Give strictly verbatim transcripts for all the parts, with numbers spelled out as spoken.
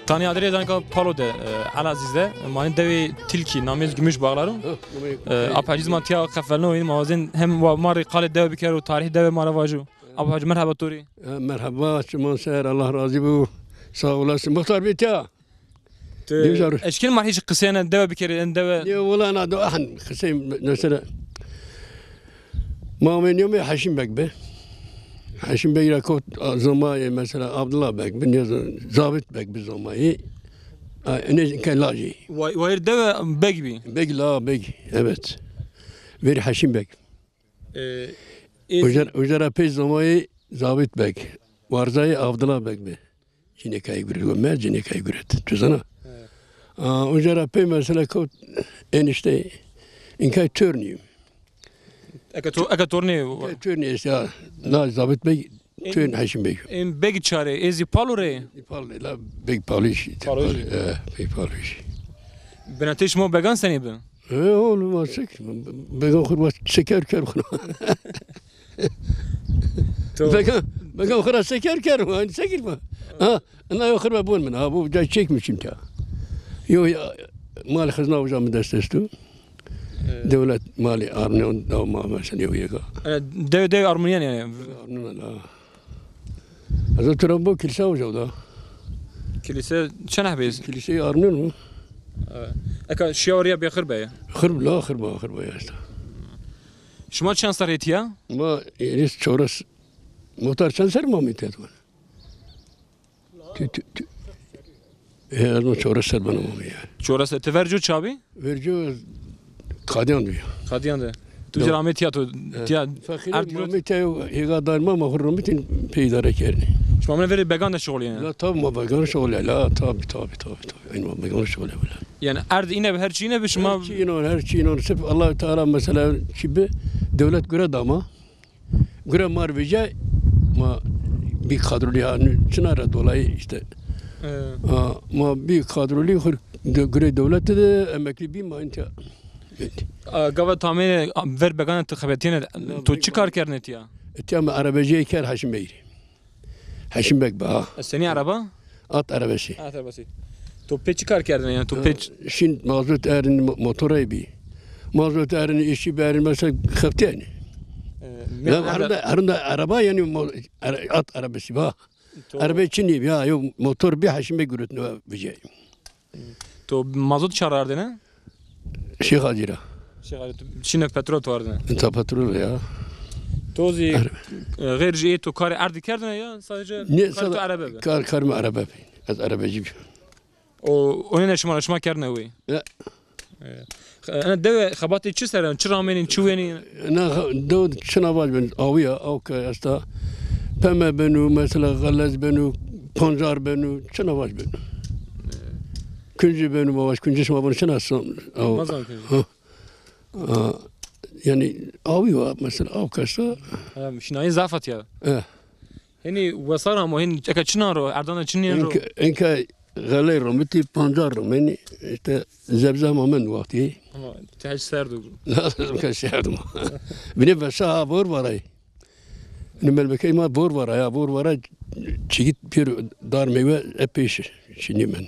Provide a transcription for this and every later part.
Tanî adirê zanka Palo de, e, Elazîz de, manî dewê Tilkî, namê zî Gümüş Bağları. Hı, Gümüş. E, Ap Hecî ma tiya qefelno, ma wazên hem wa ma rê qalê dewe biker û tarîhê dewe ma ra vajo. Ap Hecî, merheba to rê. E, merheba, çiman ser, Allah razî bo. Sağ olasın. Muxtar bê tiya. Eşkên ma hîç qiseyne dewe bikerê, en dewe. Ne, wela na do, ahn, qisey mesela. Ma amê nîyomê Heşîm Beg bi. Heşîm Beg ra kot, a, zomayê mesela Abdullah Beg bi, nîyo Zabit Beg bi zomayê. A, ne ke lajî. Wa-, wayir dewe Beg bî. Beg la Beg, evet. Verî Heşîm Beg. E, ê Uca, uca ra pey zomayê Zabit Beg. Warzayê Abdullah Beg bi. Cinêkayê guret, me cinêkayê guret. Tu zana? He. A, uca ra pey mesela kot enişte, inkay tornî. Eke to-, eke tornî. Inkay tornî est ya. La Zabit Beg, torn Heşîm Beg. Ên Beg çarê, ê zî Palo rê? Palo rê, la Beg Palo şî. Palo şî. E, Beg Palo şî. Binetê şima Began senî bi? E, oğlum, ma çek. Began xurma şeker ker xurma. To- Began, began xura şeker ker xurma. Aynı şekil mi? Ha, ina yo xurma bun min. Ha, bu da çekmişim ya. Yo, ya, mal xizna uca mi dest estu. E. Devlet mali armyon da ma mesela yo yeka. E, dev, dev Armeniyan yani. Armyon la. Ez o tira bo kilise uca da. Kilise çend hebê? Kilise Armeniyan mı? Evet. Eka şiya oraya bir xirbe ya. Xirb la, xirba, xirba ya işte. Şima çend serrê tiya? Ma enis çoras. Muhtar çend ser ma mi tiya? Tü, tü, tü. E, ez ma çoras ser bana ma mi ya. Çoras, ti verco çabî? Verco Qadiyan diyor. Qadiyan de. Tu jî amê tiya to, tiya. Fakir erd ma mi tiya, hêga dar ma, ma xur romitin pê idare kerdin. Şima amê verê Began de şixulîyene? La tabi ma Began şixulîye, la tabi, tabi, tabi, tabi. Aynı ma Began şixulîye bile. Yani erd îne bi, her çî îne bi şima? Her çî îne, her çî îne. Sırf Allah Teala mesela çî bi, devlet gure dama. Gure mar vece ma bir kadrolu ya, çina ra dolayı işte. Evet. Ha, ma bir kadrolu xur de-, gure devlette de emekli bir ma intiya. A, gava tamê ver Began ti xebetîyene, to çi kar kerdine tiya? Tiya ma arabeciye ker Haşim Bey. Heşîm Beg bi ha. E, senî araba? At arabesi. At arabesi. To pê çi kar kerdine yani? To pê ç- Şîn mazot erin mo-, motorey bî. Mazot erin, îşçî berin mesela xeftîyenî. E, ya herunda, herunda araba yani mo-, ara-, at arabesi ba. Arabe çinî ya, yo motor bî Heşîm Beg gurutno bice. To mazot çar ardene? Şêx Azî ra. Şêx Azî, tu, şîne petrol tu ardene? Înta petrol ya. To zî, e, xêr jî ê to karê erdî kerdene ya sadece karê to erebe be? Kar, karê mi erebe be. Ez erebecî bî. O, onîne şima ra, şima kerdine wê? Ya. E, ena dewe xebatê çi ser en? Çi ramenîn, çi wenîn? Na, dew çina vac ben, awiya, aw ke esta. Peme benu, mesela xelez benu, pancar benu, çina vac benu. Kunci benu, ma vac, kunci şima benu, çina son, aw. Mazan kunci. Ha. A, yani awi wa, mesela, aw ke esta. Ha, şinayî zaf a tiya. E. Henî wesar ama, henî eke çinan ro, erdana çinîyen ro. Enke, enke xeley romitî, pancar romenî, işte zebze ma mend wextî. Ama ti hiç serd o. Lazim ke serd ma. Bine vesa ha vor varay. Ni melbekey ma vor varay, ha vor varay, çigit pir dar meywe epey şi-, şinî mend.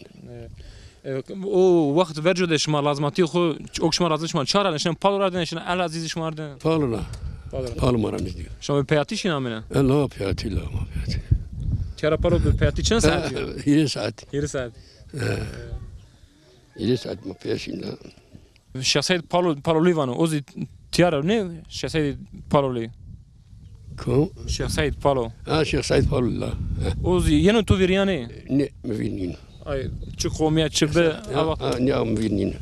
E, o wext verco de şima lazmatî xo, ok şima lazim şima çara neşine, palo ra de neşine, el azîzî şima de. Palo ra. Palo ra. Palo ma ra nizdî. Şima bi peyatî şîn amine? E, la peyatî, la ma peyatî. Tiyara palo bi peyatî çend saet yo? Hîrê saet. Hîrê saet. E. Hîrê saet ma peyatî şîn la. Şêx Seîd Palo-, Palolî vano. O zî tiyara nê Şêx Seîd Palolî? Kom? Şêx Seîd Palo. Ha, Şêx Seîd Palo la. Ha. O zî yeno to vîr yanî? Nê, mi vîr nîno. Ay, çi qomî ya, çi bi, ha, ava. Ha, nê, mi vîr nîno.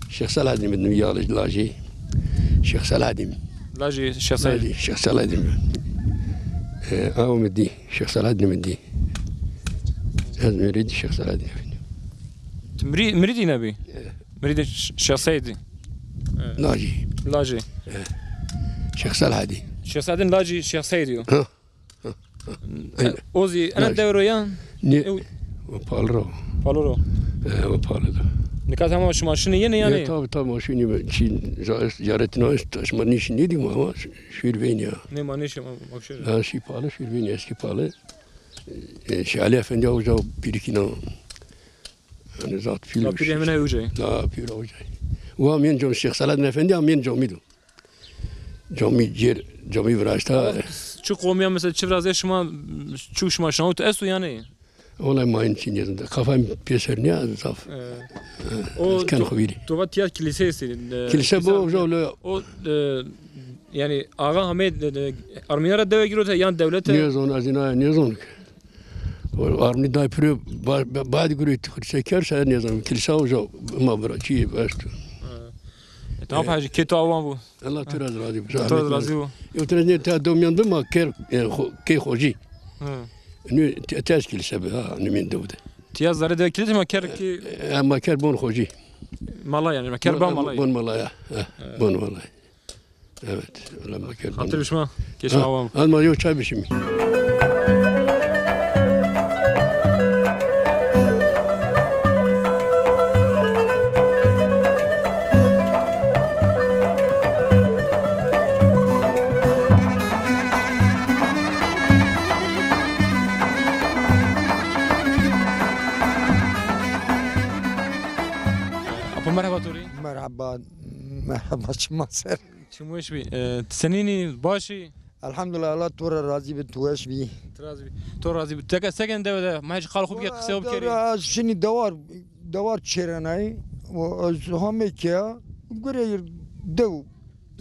Şêx Selahedîn mi dî, ya lajê. Şêx Selahedîn. Lajê Şêx Seîd. Lajê Şêx Selahedîn. E, aw mi dî. Şêx Selahedîn mi dî. Ez mirîdî Şêx Selahedîn Efendî. Ti mirî-, mirîdî nebî? E. Mirîdê Ş-, Şêx Seîdî. E. Lajî. Lajî. E. Şêx Selahedîn. Şêx Selahedîn lajî Şêx Seîdî yo. Ha, ha, ha. E, aynen. O zî ena dewe ro ya? Nê. Ew. O Palo ro. Palo ro. E, o Palo ro. Nika tamam şima şinî yenî yanî? Ya, tabi, tabi, ma şinî çî, ziyaretîna şima nîşinî dî ma, ama şîr veynî ya. Nê, ma nêşî, ma, ma şîr. Ha, şî Palo, şîr veynî, eskî Palo. E, Şêx Elî Efendî uca pîrikîna. Yanî zaf pîl. La pîrê min uca. La pîr uca. Wa amîyen cam-, Şêx Selahedîn Efendî amîyen camî do. Camî cêr, camî viraşta. Ama çi qomî ya mesela, çi virazê şima, çi şima şanawit esto yanî? Wellahî ma hîn çî nêzon. Kafam pêser nîya zaf. E. O ken xo vîrî. To va tiya kilîse estî. E, kilîse bo, uca lo. O, e, yanî axa hamê, e, e, armîna ra dewe girot yan dewlete? Nêzon, ez îna nêzon. Armînî day piro ba-, ba-, bad gurî kilîse ker se nêzon. Kilîsa uca ma bira çî esto. Ha. E, tamam, e, hacî, kê to awan bo. Allah tu ra razî bo. To razî bo. Yo, tu ra nê, ta domyan bi ma ker, e, xo-, kê xocî. Ha. Nû te-, tez kilîse bi, ha, nû min dew de. Tiya zerê de kilîse ma ker ki. E, e, ma ker bon xocî. Mala yanî, ma ker bon mala. Bon mala ya. Ha, bon mala. Evet, öyle maket. Xatir bişma, keşma awan. Hadi ma yo çay bişim. Apo, merhaba to rê. Merhaba, merhaba, çima ser. Çim weş bî. E, ti senîn î, baş î? Elhamdulillah, Allah to ra razî bi, tu weş bî. Ti razî bî. To razî bî. Teke seken dewe de, ma hec qal xo bike, qisê xo bikerî. Wala, dewe, ez şinî dewar, dewar çêrenayî. O, ez hamê ke ya, gureyir dew.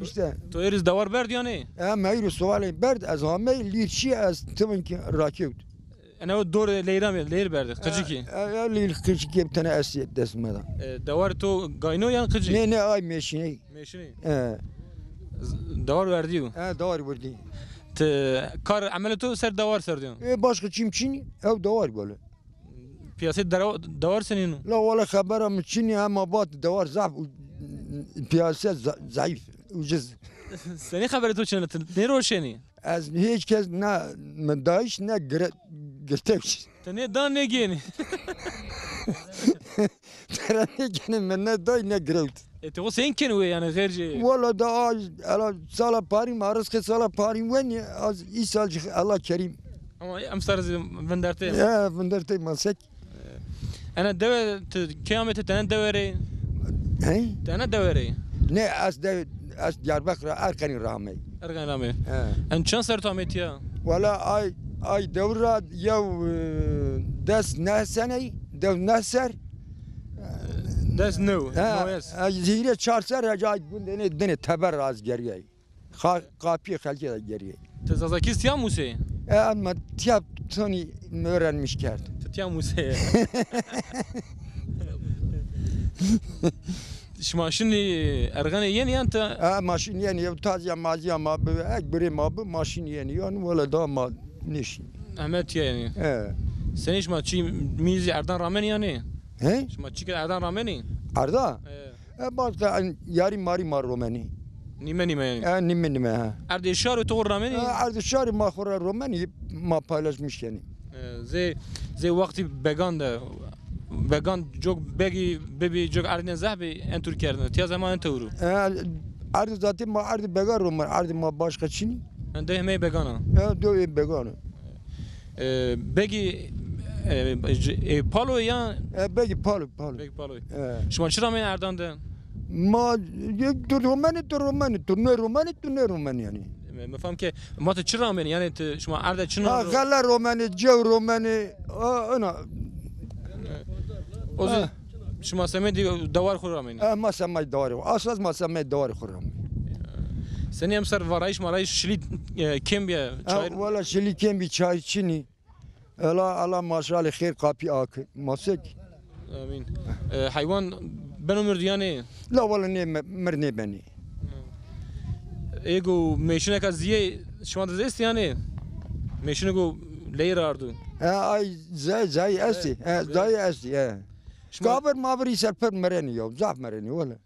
Îşte. To êrîz dewar berd yanî? E, ma êrîz sewalê berd, ez hamey lîr şî, ez timin ki rakewt. Ene o dor leyra mi? Leyr berdî, qicikî. E, e, e, leyr qicikî bir tane estî dest me de. E, dewarê to gayno yan qici? Nê, nê, ay mêşiney. Mêşiney. E. Z-, dewar werdî yo. E, dewar werdî. Ti kar emelê to ser dewar ser diyo? E, başka çim çin, ew dewar böyle. Piyasê dera-, dewar senîn o? La wala xebera mi çin, ama bat dewar zaf u-, piyase za-, zayıf, ucuz. Senî xeberê to çin, ti nêroşenî? Ez hiç kes ne mi dayîş ne gire-, girtewş. Ti nê dan nê gênî. Tera nê gênî, mi ne day ne girewt. E, ti xo sên kenî wê yanî xêr jê? Wala da a, ela sala parî ma, rizqê sala parî wenî, az îsal jî Allah kerîm. Ama emsar zî vindertê. Ya, vindertê ma sek. Ena dewe, ti key amê, ti tene dewe rê? Hey? Tene dewe rê? Nê, ez dewe, ez Diyarbakir ra, Erkanî ra amey. Erkanî ra amey. He. En çend ser to amê tiya? Wala ay, ay dew ra yew, e, des neh seney, dew neh ser. Des new, he, newes. E, hîrê çar ser, e, ay gundê nê dinê teber ra ez geriyay. Xa-, qapîyê xelkê de geriyê. Ti Zazakî tiya musê? E, ama tiya tonî mi öğrenmiş kerd. Ti Tiya Muse. Şima şinî Erxenê yenî yan ti? Ha, ma şinî yenî, yew tazîya mazîya ma bi, ek birê ma bi, ma şinî yenî. Yanî wele da ma nêşî. Heme tiya yenî. He. Senî şima çî mîzî erdan ramenî yanî? He? Şima çî ke erdan ramenî? Erda? He. E, bas de en yarî marî ma romenî. Nîme nîme yanî? E, nîme nîme, he. Erdê şar û to ramenî? E, erdê şarî ma xo ra romenî, ma paylaşmış kenî. E, zê, zê wextî began de, began cok begî, bibî cok erdîne zehf bî, en tur kerdine. Tiya zeman en tewr o. E, erdê zatî ma erdê bega romen, erdê ma başka çinî. En de hemey began a. E, do ê began a. E, begî, e, c-, e, palo ya? E, begî palo, palo. Begî palo. E. Şima çi ramenî erdan de? Ma, e, tu romenî, tu romenî, tu nêromenî, tu nêromenî yanî. Mi, mi fam ke, ma ti çi ramenî? Yanî ti, şima erde çi... Ha, nano? Xele romenî, cew romenî, a, ina. O zî, ha, şima semedî dewar xo ramenî? Ha, ma semedî dewar xo. Asas ma semedî dewar xo ramenî. Senî emser varayîş marayîş şilî, e, kêm bîye, ha, çayir? Wela şilî kêm bî, çayir çinî. Ela, ela maşalê xêr kapî akir. Ma se kî. Amîn. E, heywan beno mird yanî? La wele nê me-, mird nêbenî. Ê go mêşineka zîyê şima de zî estî yanî? Mêşinê go leyr ardu. E, ay zey, zey estî. E, zey estî, e. Şima... Gavir mavir îser pir mirenî ya. Zaf mirenî wele.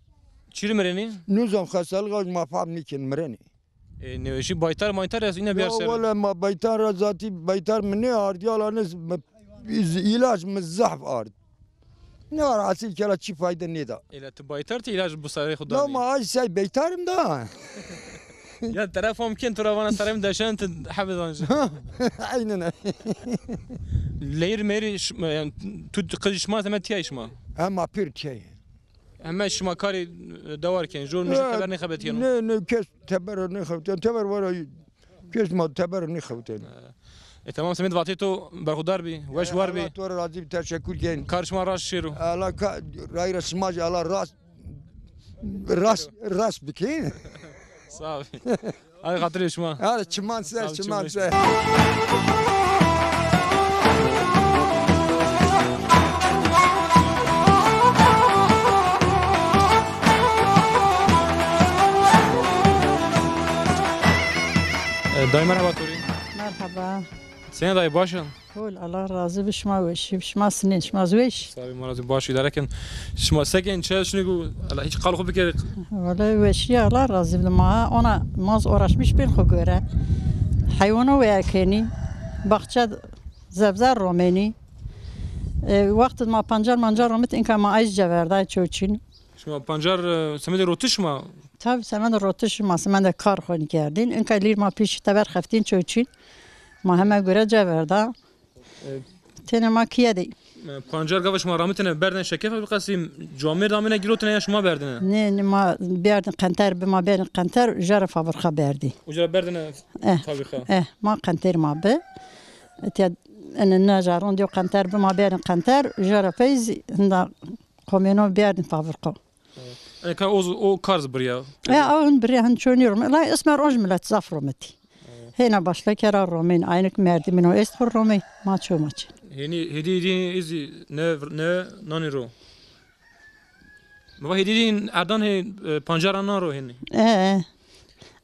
Çîrî mirenî? Nizam xestelîx ma fam nîkin mirenî. E, nêweşî baytar maytar ez îna bîyer ser. Ya wele ma baytar ra zatî, baytar mi nêardî, ala nêz, mi, îlac mi zehf ard. Ne ara asil kela çi fayde nêda. Ela ti baytar ti îlac bi serê xo danî? Ya ma ay sey baytarim da. Ya telefon ken tu ra vana serê mi deşen ti hebe zanî. Aynen. Leyr meyr ş-, yanî tu qij şima zeme tiyay şima? Hema pir tiyay. Heme şima karê, e, dewar kenî, jor mijî teber nêxebetîyeno? Nê, nê, kes teber nêxebetîyeno. Teber wara kes ma teber nêxebetîyeno. E, e, temam, semêd vatê to berxudar bî, weş war bî. Allah to ra razî bî, teşekkür kenî. Kar şima raşt şêro. Allah ka-, rayra şima jî Allah rast, rast, rast bikî. Sağ ol. Ay xatirê şima. Hadi çiman ser, çiman ser. E, dayı merhaba Tori. Merhaba. Sene dayı başın. Hol, Allah razî bi, şima weşî, şima sinên, şima zî weş. Sağ olun, ma razî, baş îdare ken. Şima se ken, çi şinî ku, ela hîç qal xo bikerî. Wele weşî, Allah razî bi ma. Ona ma zî uğraşmış bin xo göre. Heywanû weya kenî. Baxçe zebze romenî. E, wextid ma pancar mancar romit, inka ma ayz ceverday çoçîn. Şima pancar, e, semedê rotiş ma? Tabi, semedê rotiş ma, semedê kar xo nîkerdîn. Inka lîr ma pîşî teber xeftîn çoçîn. Ma heme göre ceverda. E, tenê ma kîye de. E, pancar gava şima ramitine berdine şekefa biqesî, camêrd amêne girotine ya şima berdine? Nê, nê, ma berdin qenter bi, ma berdin qenter, uca ra fabrika berdî. Uca ra berdine, eh, fabrika? Eh, ma qenter ma bi. Etya ene naja rondî yo qenter bi, ma berdin qenter, uca ra feyz hinda komêno berdin fabrika. Ene ka o, o kar zî birya. E, o hin birya, hin çonî rom. La esmer oj milet zaf rometî. Hêna başla kera romên, aynik merdimîno est xo romê, ma ço ma çi. Hênî, hêdî hêdî îzî ne, ne nanî ro. Baba hêdî hêdî erdan hê, e, pancaran nan ro hênî. E, e.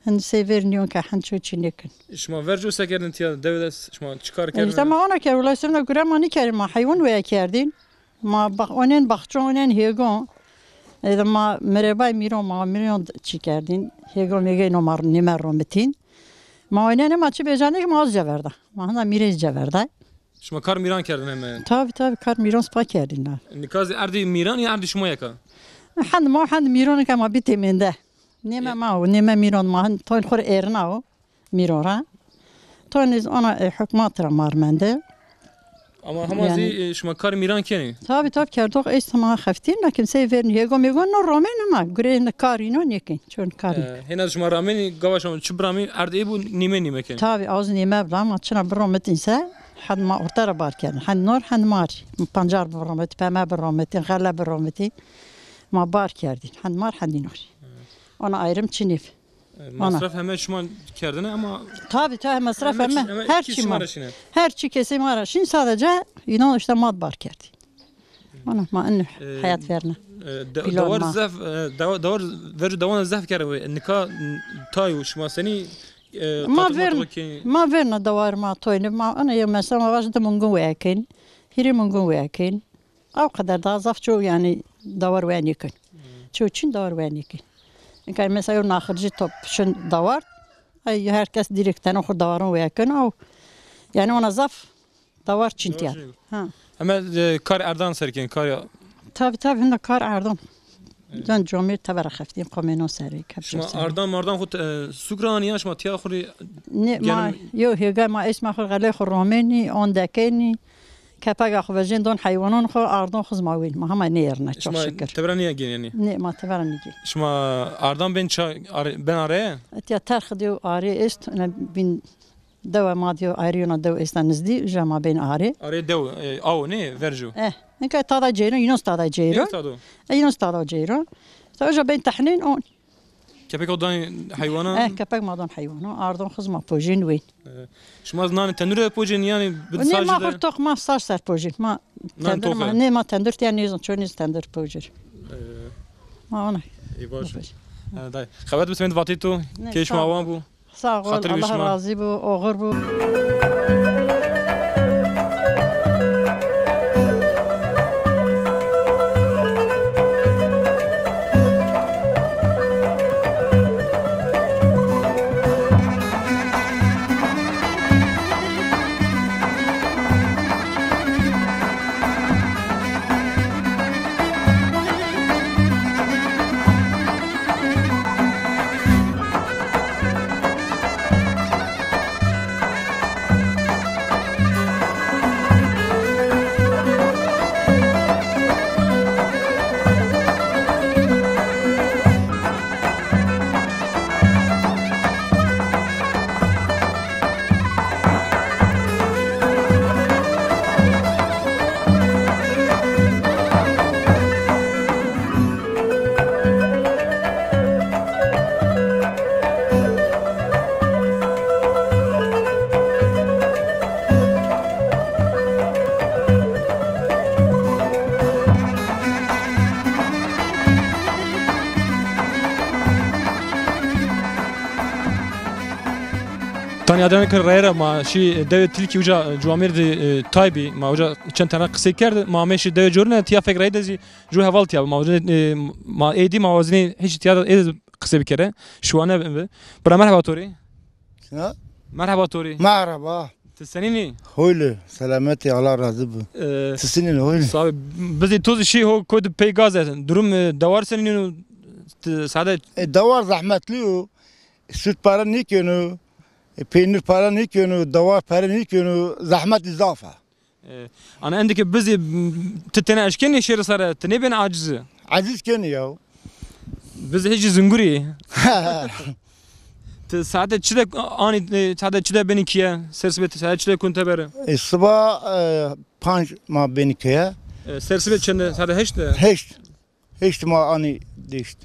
Hin sey ver nîyon ke hin ço çi nêkin. Şima verco se kerdin tiya dewe de, şima çi kar kerdin? E, îşte ma ona kerdin, wela semedê gure ma nîkerdin, ma heywan weya kerdin. Ma bax-, onen baxçe, onen hêgon. Ede ma mirebay mîron, ma mîron çi kerdîn. Hêgon mîgeyno ma nîme romitîn. Ma onene ma çi bêcanê ki ma az ceverda. Ma hinda mîrê ceverda. Şima kar mîran kerdin heme? Tabi, tabi, kar mîron spa kerdîn la. Nika zî erdî mîran ya erdî şima yeka? Hend ma hend mîron ke ma bî temende. Nême ma o, nême mîron ma hend toyn xo rê êrina o. Mîro ra. Tonî zî ona, e, hukmat ra mar mende. Ama hema zî, yanî, e, şima kar mîran kenî? Tabi, tabi, kerdox est ma xeftîn, lakin sey verîn hêgo mêgo no romên ama gureyên kar îno nêkên, çon kar. E, hêna şima ramenî, gava şima çi biramî, erd ê bû nîme nîme kenî? Tabi, az nîme bila, ma çina biromitîn se, hend ma orte ra bar kerdin. Hend nor, hend mar. Pancar biromitî, peme biromitî, xele biromitî. Ma bar kerdîn. Hend mar, hend nor. Ona ayrım çinî bi. E, masraf heme şima kerdine ama. Tabii, tabii, masraf heme, heme, heme her çî ma ra şîne. Her çî kesê ma ra şîn, sadece înan işte ma bar kerdî. Ana ma in, e, heyat verne. E, de-, dewar zaf, e, dewa-, dewar vercu dewana zaf kere. Nika tay û şima senî, e, ma ver-, ma verna dewar ma toyne, ma ana ya mesela ma vaj de mungun weyakên. Hîrê mungun weyakên. Ew qeder daha zaf ço, yani, dawar weya nêkin. Ço çin dawar weya nêkin. Inkar mesela yo naxirci top şin dawar, ay herkes direkt tene xo dawaran weya kin, ew, yani, ona zaf dawar çin tiya. Ha. Heme, e, kar erdan ser kin, kar ya. Tabi, tabi, hinda kar erdan. Can camir tevera xeftîn, qomêno serê, kepçe serê. Şima ardan mardan xo, e, suk ra anî ya, şima tiya xo rê? Ne, ma, yo, hêga ma esma xo, xelê xo romênî, on dekenî. Kepega xo vejên don heywanon xo, ardon xo zî ma wên. Ma hema nêerna, çok şükür. Şima tevera nîya gên yanî? Nê, ma tevera nîgên. Şima ardan bên ça, are-, bên arê? Etya terx diyo arê est, ina bin dewa ma diyo arê, yona dew esta nizdî, uca ma bên arê. Arê dew, e, awo nê, verco? Eh, nika tada ceyran, yunus tada ceyran. Ê tado. E, yunus tada ceyran. Ta uca bên tehnên on. Kepek o danî heywana? Eh, kepek ma don heywana. Ardon xo zî ma pojên wên. E, şima zî nanê tenûre de pojên, yanî bi sacî de? Nê, ma xo toq ma sac ser pojên. Ma tendir ma, nê, ma tendir tiya nêzon, ço nêz tendir pojên. E, ma ona. Ê baş. E, day. Xebet bi semêd vatê to. Kê şima awan bû. Sağ ol, Allah razî bo, oxir bo. Tanya dene ke reyre ma şî dewê Tilkî uca Cuamêrdî, e, tay bî. Ma uca çend tane qisey kerd. Ma amê şî dewê corine tiya fek reyde zî ju heval tiya. Ma uca, e, ma êdî ma wazinê hiç tiya da êd qisey bikere. Şiwane bi. Bira merheba to rê. Sina? Merheba to rê. Merheba. Ti senîn î? Hoyle, selametî, Allah razî bo. E, ti senîn, hoyle? Sabi, bizê to zî şî ho koy di pey gaze. Durum, e, dewar senîn o? Ti sade. E, dewar zehmetlî yo. Süt para nêkeno, e, peynir para nêkeno, dewar para nêkeno, zehmetî zaf a. E, ana endî ke bizê, m, ti têne eşkenî şêrî sare, ti nêbênî aciz î? Aciz kenî ya. Bizê hêcî zingurî. Ti saete çi de anî, e, saete çi de benî keye? Sersibê ti saete çi de kun tebere? E, siba, e, panc ma benî keye. E, sersibê çend de? Saete heşt de? Heşt. Heşt ma anî deşt.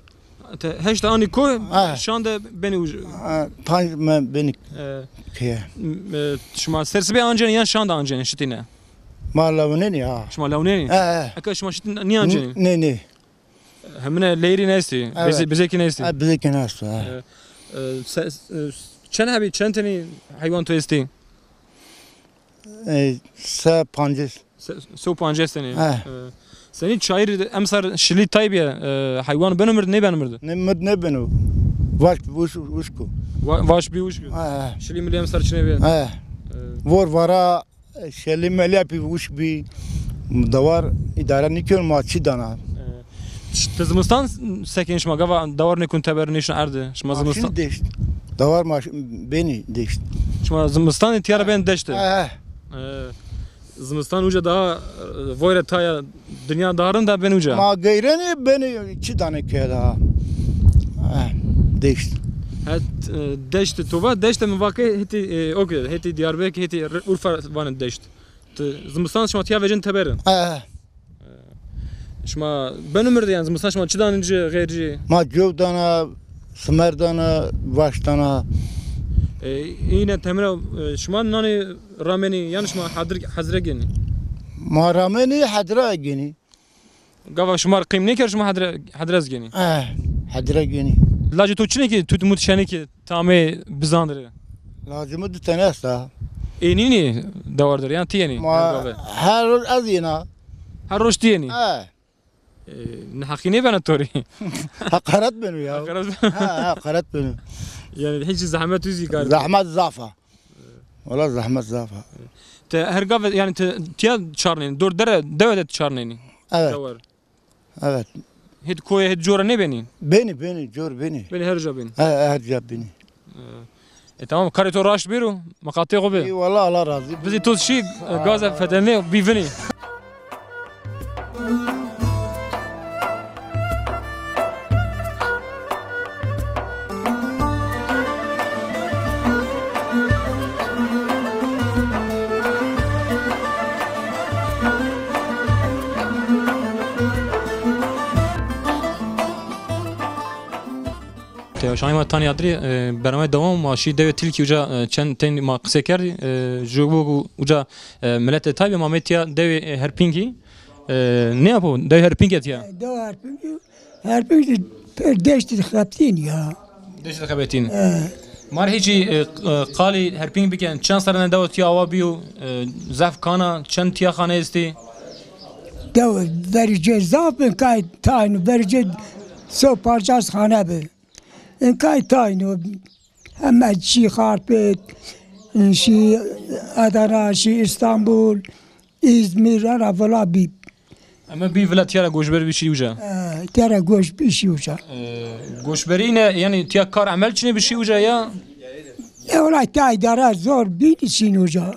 Te heşt anî ko, ha, şan de benî uc. Ha, panc me benî, e, keye. M-, e, şima sersibê ancenî yan şan de ancenî şitîne? Ma lewnenî ha. Şima lewnenî? He, he. Eka şima şitîn nîyancenî? N-, nê, nê. Hemine leyrî nestî, evet, bize-, bizekî nestî. Ha, bizekî nestî, ha. E, e, se-, e, çend hebî, çend tenî heywan to estî? E, se pancês. Se, se û pancês tenî. He. E, senî çayîr emser şilî tay bîye, e, heywan beno mird, nêbeno mird? Nê, mird nêbeno. Vaş bî wişk, wişk o. Va-, vaş bî wişk o. He, he. Şilî milî emser çinê bîye. He. E. Vor vara, e, şelî melî pî wişk bî. Dewar îdare nîkeno, ma çi dana. E. Ti zimistan sekin şima gava dewar nêkun teber nêşin erdî. Şima zimistan. Şinî deşt. Dewar ma ş-, benî deşt. Şima zimistanî tîya ra benî deşt de. He, he. E, zimistan uca daha, e, voyre taya dinya daha rind a benî uca. Ma geyrenî benî çi danê keye daha. He, deşt. Het, e, deşt to va, deşt mi vake hetî, e, ok, hetî Diyarbekir, hetî R-, Urfa vanê deşt. Ti zimistan şima tîya vecin teber in? He, he. Şima beno mird de, yanî zimistan şima çi danî ci, xeyrcî? Ma cew dana, Simer dana, vaş dana. E, îne temra, e, şima nanê ramenî, yanî şima hedir, hezre genî? Ma ramenî hedra genî. Gava şima rê qîm nêker, şima hedre, hedrez genî? Eh, hedre genî. Lacê to çinê ki tut mut şenê ki tamê bizandirê? Lacê mi di tene esta. Ê nînî dewardir, yan ti yenî? Ma her gave, her roj ez yena. Her roj ti yenî? Eh. E, neheqî nêbena to rê? Heqaret beno ya. Heqaret beno. Ha, heqaret beno. Yanî hîç zehmet û zî kar. Zehmet zaf a. Wala zehmet zaf a. Ti her gave, yanî ti tiya çarnenî, dor dere, dewe de ti çarnenî? Evet. Dewar. Evet. Hêt koye, hêt cora nêbenî? Benî, benî, cor benî. Benî, her ca benî. He, her ca benî. E, tamam, karê to raşt bêro, miqatê xo bê. Ey, wala Allah razî. Bizî to şî, e, gaze fetelnê bî vinî. Temaşayê ma tanî adirî, e, bernameyê dewam, ma şî dewê Tilkî uca, e, çend tên ma qisê kerdî. E, ju bo ku uca, e, miletê tay bî, ma mê tiya dewê, e, Herpîngî. E, nê apo, dewê Herpîngî tiya? Dewa Herpîngî, Herpîngî pê deştî xebitîn ya. Deştî xebitîn. E. Ma rê hîçî, e, e, qalî Herpîng biken, çend serrene dewa tiya awa bîyo, e, zaf kan a, çend tiya xane estî? Dew verî cê zaf bin, kay tayno verî cê so pancas xane bi. În kay tayno, heme şî Xarpêt, şî Adana, şî Îstanbul, Îzmîr, ana vila bî. Eme bî vila tiya ra goşber bî şî uca? E, tiya ra goş bî şî uca. E, goşberî ne, yanî tiya kar emel çinê bî şî uca ya? Ya wela tiya îdare zor bî şîn uca.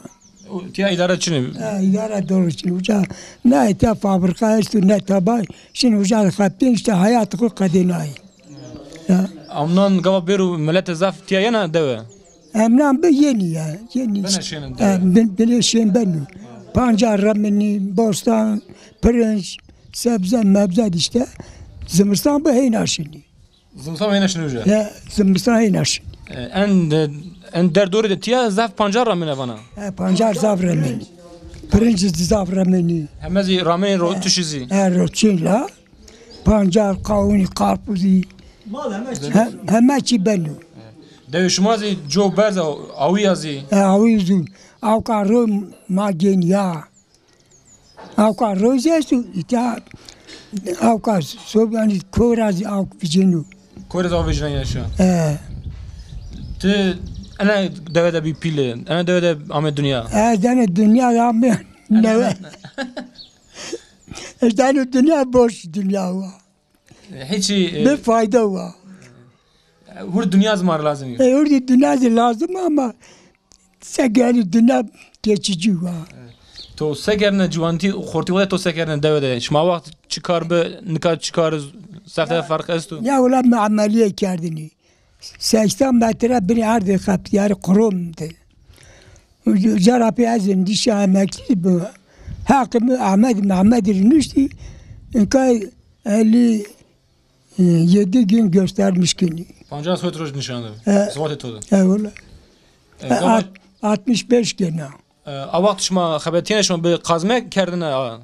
O, tiya îdare çinê? E, îdare doğru çinê uca. Ne tiya fabrika esto, ne taba, şîn uca xebitîn, îşte heyatê xo qedênayî. Ya. Amnan gava bêro miletê zaf tiya yena dewe? Emnan bi yenî ya, yenî. Bine şênin dewe. E, bin-, binê şên beno. Pancar remenî, bostan, pirinç, sebze, mebze îşte. Zimistan bi heyna şinî. Zimistan heyna şinî uca? Ya, zimistan heyna şinî. E, en, e, en derdorî de tiya zaf pancar ramene vana? E, pancar zaf remenî. Pirinç zî zaf remenî. Heme zî ramenî ro-, e, tuşî zî. E, roçîn la. Pancar, qawunî, qarpuzî. He-, heme çî beno. Dewê şima zî co berz a, awî ya zî? E, awî zî. Awka ro ma gênî ya. Awka ro zî esto, îta awka so, yanî koy ra zî awk vecîno. Koy ra zî awk vecîna ya şa. E. Ti ena dewe de bî pîle, ena dewe de ame dinya? E, ez ena dinya de ame newe. Îşte eno dinya boş dinya wa. Hiçî, e, bê fayda wa. Hur dinya zî ma rê lazim yo. E, hur dinya zî lazim ama seke eno dinya geçici wa. To sekerdêne ciwantî, xortî xo de to sekerdêne dewe de? Şima wext çi kar bi, nika çi kar, sefte ferq esto? Ya wela mi emelîye kerdinî. Seysen metre binê erdê xebitî, yanî qrom de. Uca ra pê ez îndî şa emeklî bi. Heqê mi Ehmed Mehmedî rê nuştî, înka elli yedi gün göstermiş kinî. Pancas hot roj nişan de. E, zivatê to de. Eyvallah. E, e, gama at-, altmış beş gena. E, a wext şima xebetîyene, şima bi kazme kerdêne, a,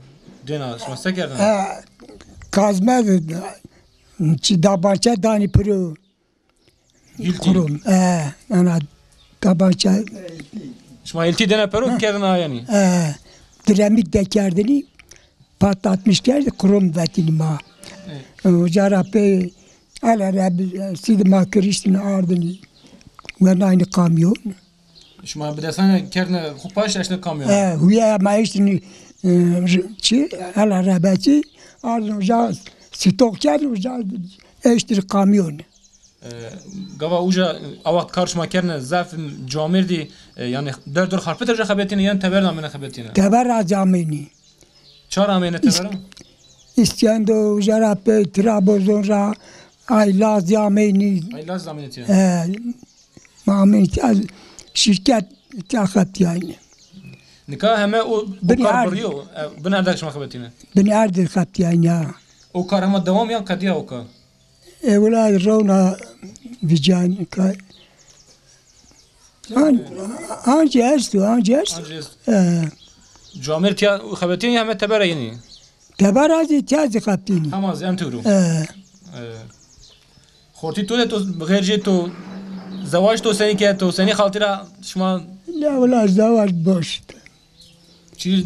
dêna, şima se kerdêne? E, kazme de, çi dabançe danî piro. Hîltî. Qrom, e, ana, tabança. Şima hîltî dêne pero, kerdêne ayanî? E, diremîk de kerdinî, patlatmış kerdî, qrom vetînî ma. Evet. E, uca ra pê, el ara bi, sîdî ma kiriştînî ardinî, wenaynî kamyon. Şima bi destanê kerdêne xo paş eştêne kamyon? E, huye ma eştînî, e, r-, çi, el arabetî, ardinî uca stok kerdî, uca eştînî kamyon. E, gava uca, e, a wext kar şima kerdêne, zaf camêrdî, e, yanî derdor Xarpêt ra uca xebetîyêne, yanî teber ra amêne xebetîyêne? Teber ra zî amênî. Ça ra amêne teber ra? Îskendo, uca ra pê Trabzon ra, ay Laz zî amênî. Ay Laz zî amêne tiya? E, ma amênî tiya, şîrket tiya xebitîyayne. Nika heme o, o kar birîyo, e, binê erdê şima xebetîyêne? Binê erdê xebitîyayne ya. O kar hema dewam yan qedîya o kar? E, wila rewna vican kay. An, ancî esto, ancî esto. Ancî esto. E. Camêr tiya xebetînî ya heme tebera yenî? Tebera zî tiya zî xebetînî. Hema zî en tewr o. E. E. Xortî to de to, xêr jê to, zewaj to senî ke to, senî xaltî ra şima? La wila zewaj boş. Çi,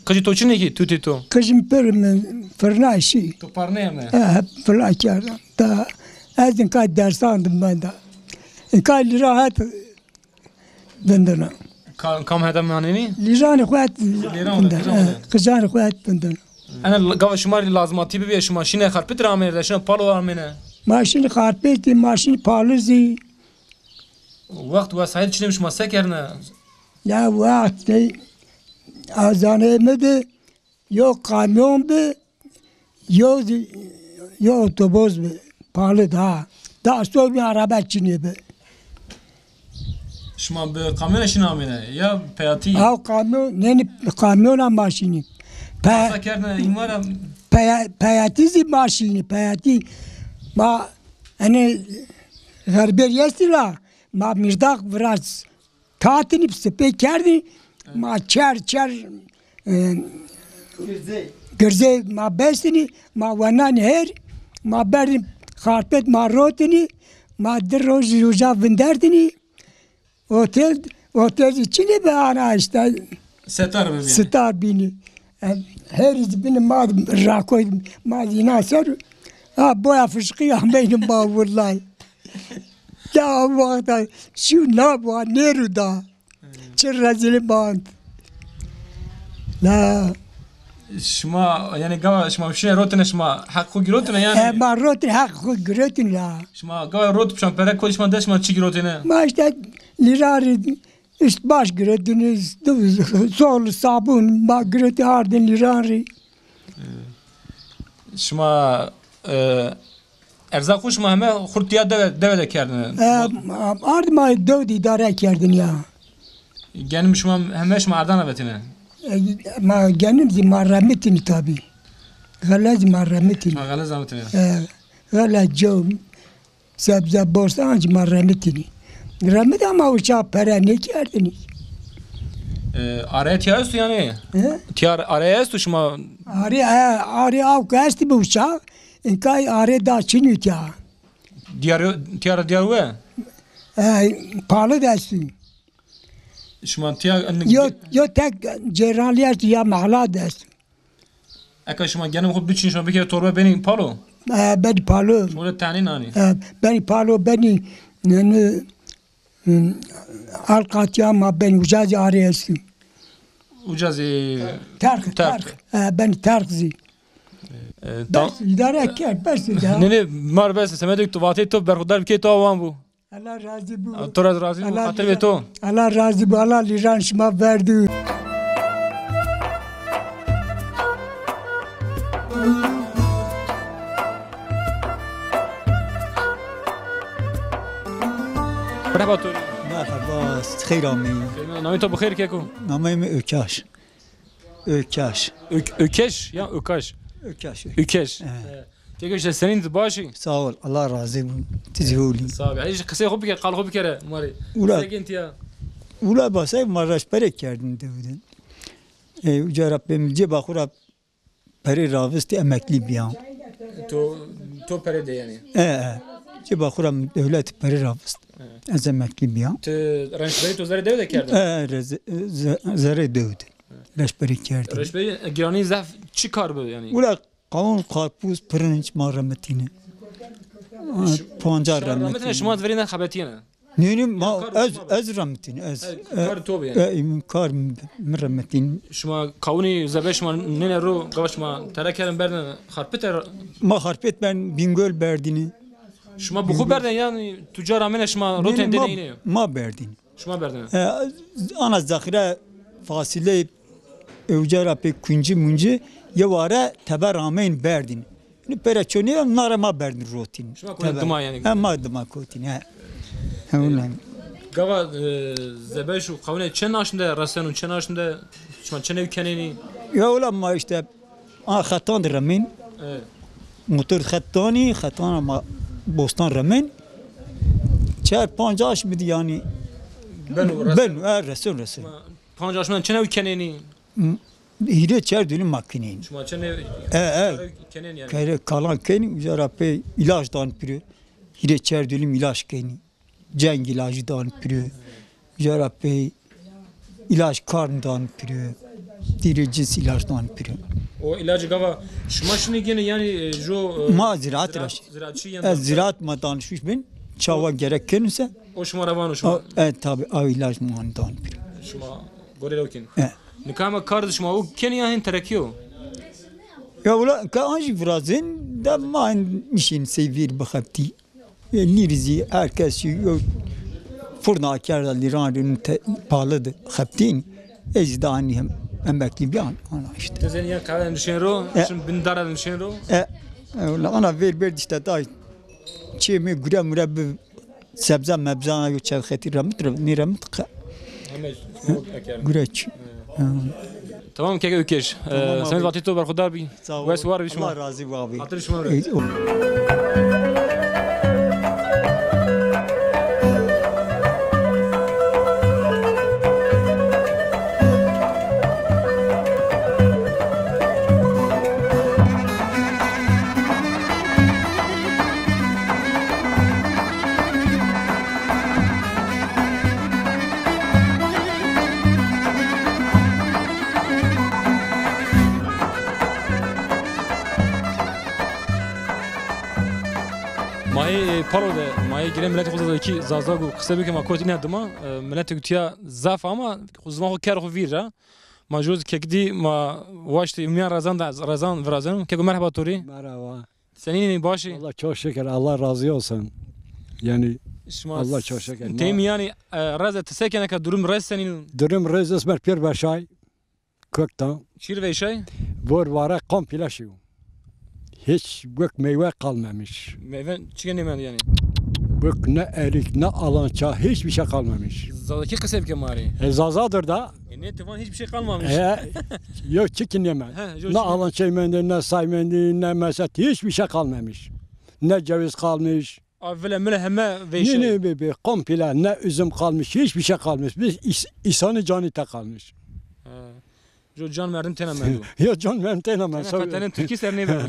qijî to çinê kî, tutî to? Qijim pir mi firna şî. To parneye mi? E, hep fila kerdan. Da ez inka dersan dim ben da. Inka lîra het vindina. Ka-, kam heta manenî? Lîranê xo het vindina. Lîran de, qijî de. E, qijî xo het vindina. Ene l-, gava şima rê lazimatî bibîye, şima şîne Xarpêt ra amêne, şîne Palo amêne? Ma şîne Xarpêtî, ma şîne Palo zî. Wext wesayît çinê bi, şima se kerdine? Ya wext ey, a zanê mi de yo kamyon bi, yo zî, yo otobus bi, Palo da. Da soy bir araba çinê bi. Şima bi kamyona şîne amêne ya peyatî? Aw kamyon, nênî kamyona ma şînî. Pe-, Qesa kerdine îmara? Peya-, peyatî zî ma şînî, peyatî. Ma, enê, xerberî estî la, ma mîrdaq viraz. Tatinî sipê kerdî, ma çer çer, e, girzê ma bestinî, ma wenanî her, ma berdî Xarpêt ma rotinî, ma di rojî uca vindertinî. Otel, otel zî çinê bi ana îşte. Setar bibî. Setar bînî. E, herî zî binî ma rakoy, ma zî na ser. Ha, boya fişqî ameynî ma willay. Ya wexta şî na wa nêrû da. Çi rezîlî band. La. Şima, yanî, gava şima şîne rotine, şima heq xo girotine, yanî? E, ma rotine heq xo girotine la. Şima gava rot pişan pere koy, şima dest şima çi girotine? Ma îşte lîra rî üst baş girotine, sol sabun, ma girotine ardin lîran rî. Şima, e, erzaq xo şima heme xurtiya dewe, dewe de kerdine? E, ard ma dew de îdare kerdin ya. Genim şima heme şima ardana vetine? E, ma genim zî ma remitini tabi. Xele zî ma remitini. Ma xele zî remitini. E, xele, cew, sebze, bostan zî ma remitini. Remit ama uca pere nêkerdinî. E, araya tiya esto yanî? He? Tiya araya esto şima? Arê, e, arê aw ke estî bi uca, inkay arê da çinî tiya. Diyar, tiya ra diyar we? E, Palo de estî. Şima tiya. Yo, yo tek ceyranlî esto ya mehla de esto. Eka şima genim xo biçin, şima bikere torbe benî Palo? E, benî Palo. Şima de tenê nanî? E, benî Palo, benî, yanî, Alqatiya ma benî, uca zî arê estî. Uca zî terq, terq. Terq. E, benî terq zî. E, tam. Bes, îdare kerd, bes îdare. Nê, nê, mar bes, semedê tu vatê to berxudar bikê to awan bû. Allah razî bû. To ra razî bû, xatir bê to. Allah razî bû, Allah lîran şima verdû. Merhaba to. Merhaba, xeyr ameyî. Namê to bi xeyr keko? Nameyê mi Ökaş. Ökaş. Ök-, Ökeş ya Ökaş? Ökaş, Ökaş. Ökeş. He. Keko, îşte senîn, ti baş î? Sağ ol, Allah razî bo. Ti zî hol î. Sağ ol. Hej qisey xo bike, qal xo bikere ma rê. Ula. Segin tiya. Ula basay ma reşberê kerdin dewdin. E, uca ra pê mi cêba xo ra perê ravistî, emeklî bîya. To, to pere de yanî? E, e. Cêba xo ra mi dewlet perê ravist. E. Ez emeklî bîya. Ti reşberî to zerê dew de kerdin? E, e, ze-, ze-, zerê dew de. Reşberî kerdin. Reşberî, e, giranî zaf çi kar bi yanî? Ula qawun, karpuz, pirinç ma remitîne. Pancar remitîne. Şima remitîne, şima verî ne xebetîyene? Nê, nê, ma, ez, ez remitîn, ez. E, kar to bi yanî? E, kar mi, mi remitîn. Şima kawunî zebe şima nêne ro, gava şima tere kerdin berdin Xarpêt ra? Ma Xarpêt ben Bingöl berdîne. Şima bi xo berdin yanî tucar amêne şima roten dêne îne yo? Ma berdîn. Şima berdin? E, ana zexîre fasileyê ewca ra pê kuncî muncî yeware teber ameyn berdîn. Nê pere çonî ya, na ra ma berdin rotîn. Şima kotîn dima yanî? He, ma dima kotîn, he. He, ulan. Gava, e, zebeş û qawine çend aşm de reseno, çend aşm de şima çend ew kenênî? Ya ulan ma îşte a xetan de remîn. Evet. Motor xetanî, xetana ma Bostan remen. Çar panc aşm di yanî. Beno, reson. Beno, e, reson, reson. Ma panc aşman çine kenenî? M-, hîrê çar dönüm ma kenenî. Şima çine? E, e. Kenenî yanî. Kere kalan kenî, uca ra pey îlaç dan piro. Hîrê çar dönüm îlaç kenî. Ceng îlacî dan piro. Uca ra pey îlaç karn dan piro. Dîrê cins îlaç dan piro. O îlacî gava şima şinî gênê yanî, e, jo, e, ma ziraat ra ziraat, ziraatçî yen? Ez ziraat ma danişmiş bin. Çawa gerek kenuse. O şima ra vano şima? O, e, tabi, a îlaç ma dan piro. Şima gorê o kin. E. Nika ma kar di şima o kenî ya hên terekî o? Ya wula ka an jî virazên de ma nişên sey vîr bixebtî. E, lîrî zî her kes jî yew furna kerda lîran rê te-, palı de xebtîn. Ez zî daha nî hem emeklî bîyan, ana işte. Ti zî yan qehwe nişên ro, e, şin bin dara nişên ro. E, e, wela ana vêr bêr dişte day çê mi gure mure bi sebze mebze ana yo çev xetî remit re, nî remit qe. Heme gure çi. Tamam, keke Ökeş. Tamam, e, abi. Semed vatê to berxudar bî. Sağ ol. Wes war bî şima. Allah razî bo abi. Xatir şima re. E, o- Ma yê, e, Palo de, ma yê girê miletê xo Zazakî, Zazak û qise bike, ma kot îne dima, e, miletê tiya zaf ama xo ziwan xo ker xo vîr ra. Ma jo zî kekdî ma waştî miyan rezan de, rezan virazeno. Keko merheba to rê. Merhaba. Senîn î, baş î? Allah çok şükür, Allah razı olsun. Yani şima Allah çok şükür. Teymi yanî, e, reze ti se kenê ke durum rez senîn o? Durum rez esmer pêr beşay. Köktan. Çîr veyşay? Vor vare komple şiyo. Hiç gök meyve kalmamış. Meyve çike nêmend yanî? Gök ne erik, ne alança, hiçbir şey kalmamış. Zazakî qise bike ma rê. E, Zazadır da. E, ne tivan hiçbir şey kalmamış. E, yok çiki nêmend. He, yok. Ne alança mendî, ne say mendî, ne meset, hiçbir şey kalmamış. Ne ceviz kalmış. A vile mile heme veyşay. Ne, ne, be, be, komple ne üzüm kalmış, hiçbir şey kalmış. Biz is-, insanı canı te kalmış. Ha. Jo can merdim tena mendo. Ya can merdim tena mendo. Tena fetenen Türkî ser nêbeno.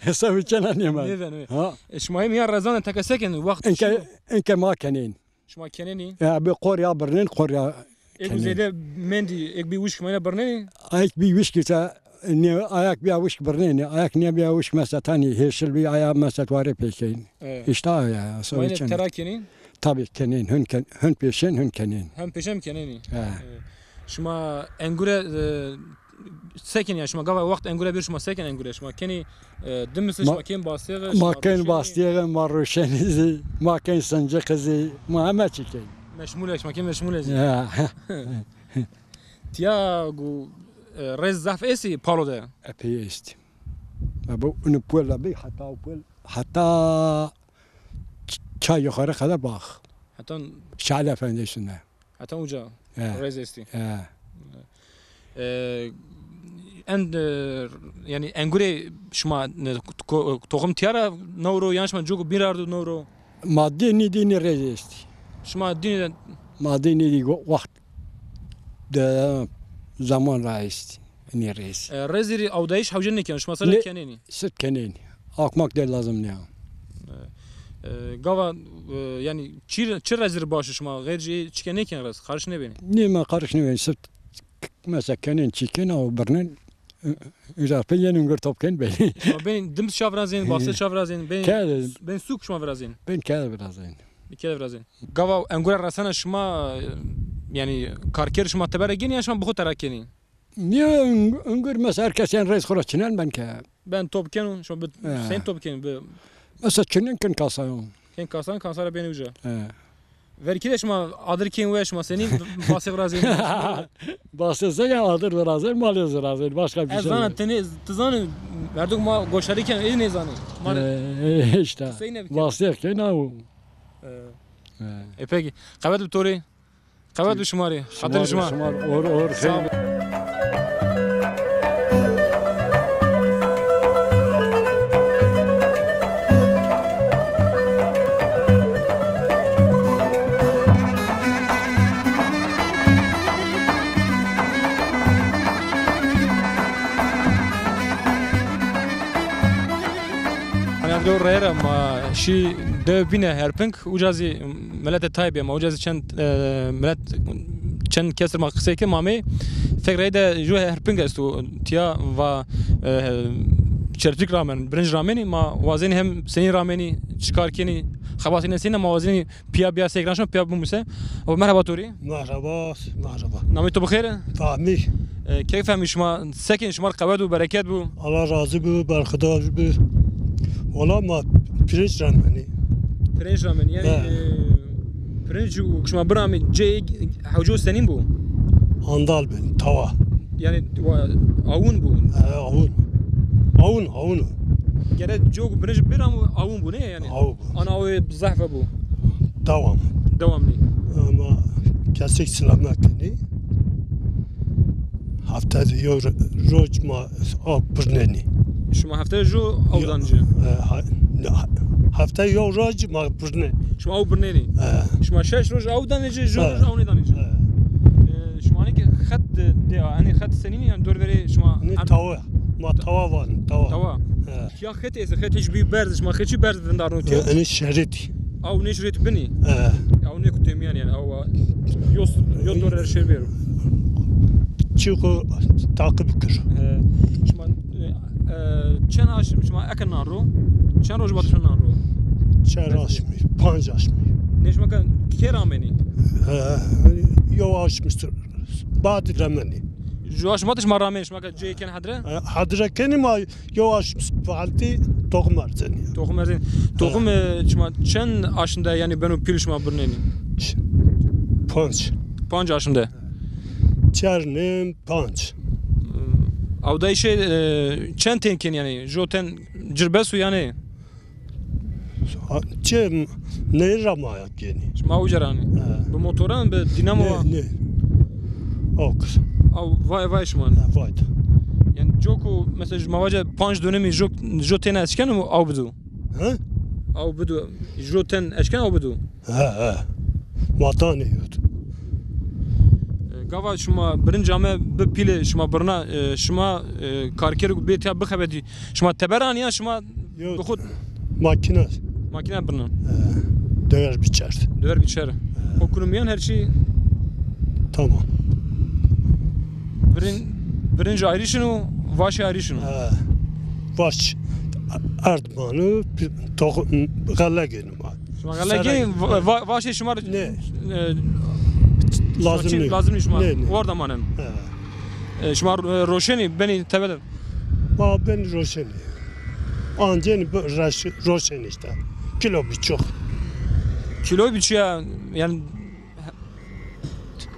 Hesabı çena nêmend. Nêbeno. Ha. E, şima hem ya rezan teke se kenî, waxt. Enke, enke ma kenên. Şima kenenî? Ya bi qorya birnên, qorya. Eg zêde mendî, eg bî wişk meyne birnenî? Eg bî wişk ise ne, ayak bîya wişk birnenî, ayak ne bîya wişk mesela tanî hêşil bî aya mesela warê pêkeyn. Evet. İşte aya. Meyne tera kenî? Tabii kenîn, hün ken-, hün pêşên, hün kenîn. Hem pêşem kenenî. He. Evet. Şima engure, e, se kenî ya? Şima gava waxt engure bir şima se kenî engure? Şima kenî, e, dimis, şima kenî bastêği, ma kenî bastêği, ma roşenî zî, ma kenî sinciqî zî, ma heme çî kenî. Meşmule, şima kenî meşmule zî. Ya. Tiya gu, e, rez zaf estî Palo de? Epey estî. Ma bu unu pol bî, heta o pol, heta ç-, çay yukarı kadar bak. Heta Şahin Efendi üstünde. Heta uca. He. Rez estî. He. E, en, e, yanî engurê şima, e, ko-, toxum tîya ra newro yan şima coku bîn ardo newro? Ma dî nî dî nî rez estî. Şima dî nî de. Ma dî nî dî go-, waxt de zaman ra estî. Nî rez. E, rezî rî awdayîş hewce nêkeno, şima sere kenênî? Sit kenênî. Akmak de lazım nîya. E, e, gava, e, yanî çi, çi rezî rî baş o şima? Xeyrcî çike nêken rez, qarîş nêbenî? Nê ma qarîş nêbenî. Sit mesela kenên çîken aw birnên, e, uca pê yenên gir top ken benî. Şima benî dim ça virazên, base ça virazên, benî, kede, benî sûk şima virazên? Benî kede virazên. Kede virazên. Gava engure resena şima, e, yanî karker şima tebere gênî ya şima bi xo tera kenî? Niye ung-, ungur mesela herkes yani reis kura çinen ben ke. Ben top kenu, şu bir sen top kenu, bir. Mesela çinen kin kasayon. Ken kasan, kasara beni uca. He. Verkî de şima adir kin ve şima seni basê virazên. Basê se ya adir virazên, malê virazên, başka bir şey. Ez zana tene, ti zanî, merduk ma goşarî ken, ê nêzanî. Ma işte. Basê ke na o. E, peki. Qewet bi to rê. Qewet bi şima rê. Xatirê şima. Şima rê, or, or, sağ ol. Yo reyra ma şî dew bîne Herping, uca zî milete tay bîye ma, uca zî çend, e, milet, çend kes ma qisey ke ma amey. Fek rey de ju Herping esto, tiya va, e, çeltik ramenî, birinc ramenî, ma wazenî hem senî ramenî, çi kar kenî, xebatîne senî ma wazenî piya biya sey kiraşon, piya bimuse. O merhaba to rê. Merhaba, merhaba. Namê to bixêr? Fehmî. E, kek Fehmî, şima se kenî, şima rê qewet û bereket bo. Allah razî bo, berxudar bo. Wala ma pirinç ramenî. Pirinç ramenî, yanî, he, e, pirinç û şima biramî cê hewco senîn bo? Handal bin, tawa. Yanî wa-, awun bo? He, awun. Awun, awun. Gere cok birinç biram awun bo, ne yanî? Aw. Ana o zehf bo. Dewam. Dewam nî. Ama kesek selamet kenî. Hefte de yo ro-, roj ma aw birnenî. Şima hefte de ju aw danî ci? E, ha-, ne, ha-, hefte yo roj ma birnenî. Şima aw birnenî? E. Şima şeş roj aw danî ci, ju roj aw nêdanî ci? E. E, şima hanî ke xet de, de, hanî xet senîn, yanî dorverê şima. Ne, tawa. Ma tawa van, tawa. Tawa. E. Ya xetê ese, xetê çî bî berz, şima xetê çî berz vindarno ke? E, enê şeritî. Aw nêşo rêt binî? E. Aw nêkutemiyan yanî, aw a-, yo s-, yo dore şêr bêro. Çî xo taqib kir. E, şima, e, e, çend aşm şima eke nan ro? Çend roj vat şima nan ro? Çend aşmî, panc aşmî. Nê şima ke kê ramenî? E, yo aşmî s-, bad ramenî. Ju aşm vat şima ramenî, şima ke cê ken hedre? E, hedre kenî ma Yo aşm s-, altî toxum erzenî. Toxum erzenî. Toxum, e, şima çend aşm de yanî beno pîl şima birnenî? Ç-, panc. Panc aşm de. Çar, nim, panc. Awdayîşê, e, çend ten kenî yanî? Jo ten cir bes o yanî? Ha, çi nehir ra ma kenî. Şima uca ra nî? He. Bi motoran, bi dînamo? Ne, ne. Ok. Aw, vay, vay şima. He, vay. Yanî coku, mesela, ma vace panc dönemî jo, jo têne eşkeno aw bido? He? Aw bido. Jo ten eşken aw bido? He, he. Vatanê yot. E, gava şima birinc ame bi pîlê şima birna, e, şima, e, karkerê ku bê tiya bixebetî, şima teber anî ya şima Yo, bi xo makine. Makine birna. He, dewer biçerd. Dewer biçer. He. Xo kuno mîyan her çî. Tamam. Birin-, birinc ayrî şino, vaşê ayrî şino. He. Vaş erd mano, toxu-, xele gêno ma. Şima xele gênî, va-, va-, vaşê şima rê, ne, e, lazim nîyo. Lazim nîyo şima. Ne, ne. Warda manen. He. E, şima, e, roşenî benî tebe de. Ma benî roşenî. Ancenî bi-, reş-, roşenî îşte. Kîlo buçuk. Kîlo buçuk ya, yanî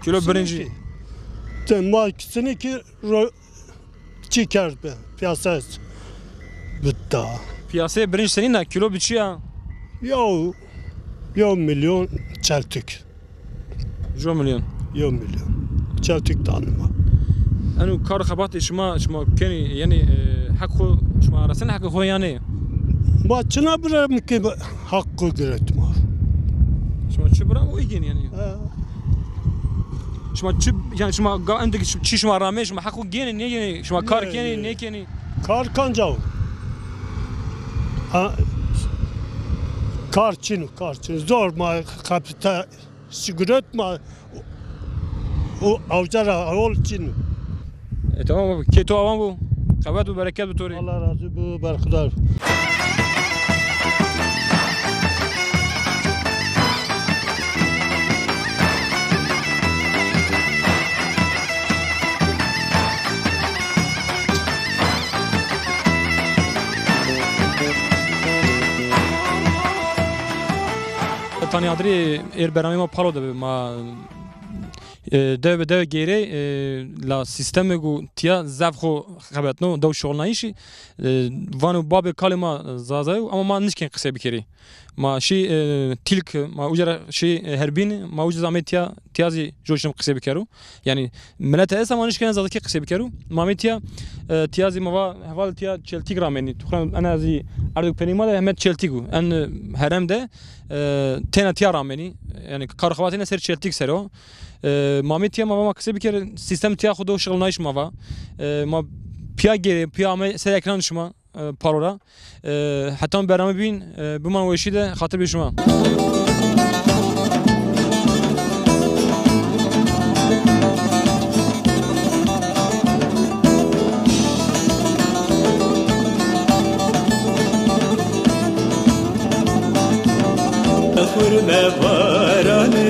kîlo birincî. Sinekî. Te ma sinekî ro-, çi kerd bi? Piyasa bitta. Piyasayê birinc senîn a, kîlo buçuk ya? Yo, yo milyon çeltik. Yo milyon. Yo milyon. Çeltik danî ma. Eno kar xebatê şima, şima kenî, yanî, e, heq xo, şima resenî heqê xo yanî? Ma çina bira mi ke heq xo giret ma. Şima çi bira o gênî yanî? He. Şima çi, yanî şima ga endek çi şima ramê, şima heq xo gênî, nêgênî, şima kar kenî, nêkenî? Kar kanca o. Ha, kar çin o, kar çin o. Zor ma kapita Siguret ma o awca ra awol çin. E, tamam abi. Kê to awan bo. Qewet û bereket bi to rê. Allah razî bo, berxudar. Tanî adirî êr bernameyê ma Palo de bi. Ma, e, dew bi dew gêrê, e, la sîstemê ku tiya zaf xo xebetno, dew şixulnayîşî, e, vano babê kalê ma Zaza yo, ama ma nişkên qisey bikerî. Ma şî, e, Tîlk, ma uca ra şî, e, Herbîn, ma uca zî amê tiya, tiya zî jo şim qisey bikero. Yanî milete esta ma nişkena zazakî qisey bikero. Ma amê tiya, e, tiya zî ma va heval tiya çeltîk ramenî. Tuxran ena zî erdok penî ma de heme çeltîk o. En, e, herem de, e, têna tiya ramenî. Yanî kar xebatê ne ser çeltîk ser o. E, ma amê tiya ma va ma qisey bikerî, sîstem tiya xo do şixulnayîş ma va. E, ma piya gêrê, piya ame ser ekran şima. e, paro ra. E, heta bername bîn, e, biman weşî de, xatir bê şima. Xurme bara